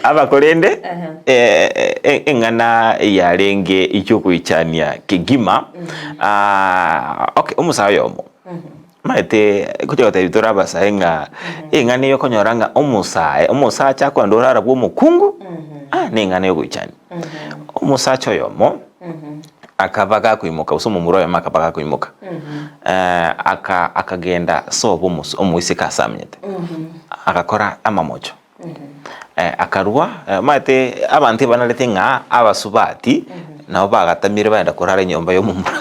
Aba korende eh, eng'ana yarenge yogoichania kegima ah, okay omosae oyomo Omanyete ngochia gotebia tore abasae ng'a eng'ana eye okonyora ng'a omosae omosacha akoenda orara bwa omokungu ah neng'ana ya ogoichania. Omosacha oyomo akaba gakoimoka gose omomura oyomo akaba gakoimoka aka akagenda sobo omosa omoiseke ase amenyete, agakora amamocho. Akarua, omanyete abanto ebanarete ng'a abasubati nabo bagatamire bagenda korara enyomba ya omomura,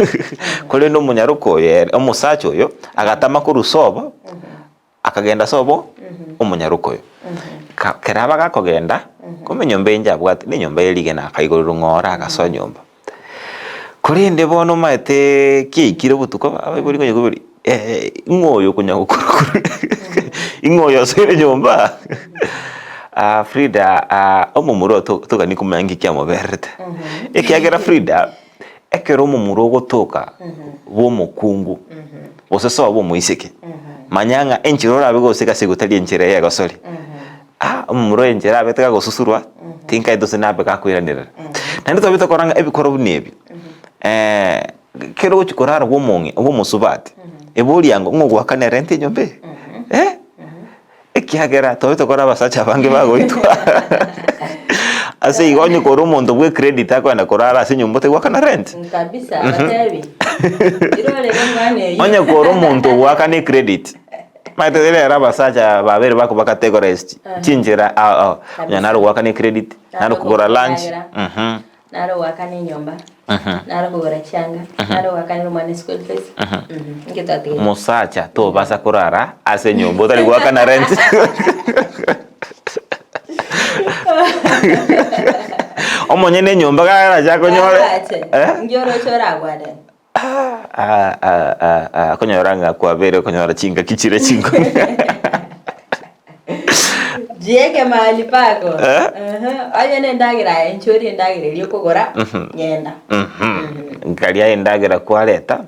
korende omonyaroka oyo ere omosacha oyo agatama korwa sobo, akagenda sobo omonyaroka oyo. Ka kera aba gakogenda, kumbe enyomba eye inche abwate na enyomba ye rigena akaigorerwa ng'ora agasoa nyomba. Korende bono omanyete kiaikire obotuko abaibori konya koboria ing'o oyo okonya gokorwa ing'o oyo osoire nyomba? Frida omomura oyo togani komanya nki kiamobererete, ekiagera Frida, ekero omomura ogotoka bwa omokungu gose sobo omoiseke, manya ng'a enchera orabe goseka ase igo tari enchera eye egosori. Ah, omomura oyo enchera abete gagosusurwa, tinkaete gose nabe gakoiranerera. Naende twabete korora ng'a ebikoro buna ebi, kero ogochia korara bwa omong'ina bwa omosubati, eboria ango ng'o ogoakana erent enyomba eye? Eh, ekiagera twabete korora abasacha abange bagoitwa ase igo onye kore omonto bwa ecredit akoenda korara ase enyomba otagoakana rent. Kabisa, abatebi. Irorere omwana eyio. Onye kore omonto ogoakana ecredit. Omanyete rero abasacha babere bakoba categorized chinchera ao ao, onye naro goakana ecredit, naro kogora lunch, Naro Naro goakana enyomba, naro kogora chianga, naro goakanera omwana eschool fees, inki twatigaire? Mosacha tobasa korara ase enyomba otari goakana rent. Omonyene enyomba garache akonyore Garache, eh? inki oroche oragwane? Okonyora ng'a kwabeire okonyora chingaki chire chinkong'u. Jieke mahali pako. Eh? Ehe, Onye na endagera aye inche orie endagera eria okogora, ng'enda. Nkaria endagera kwareta.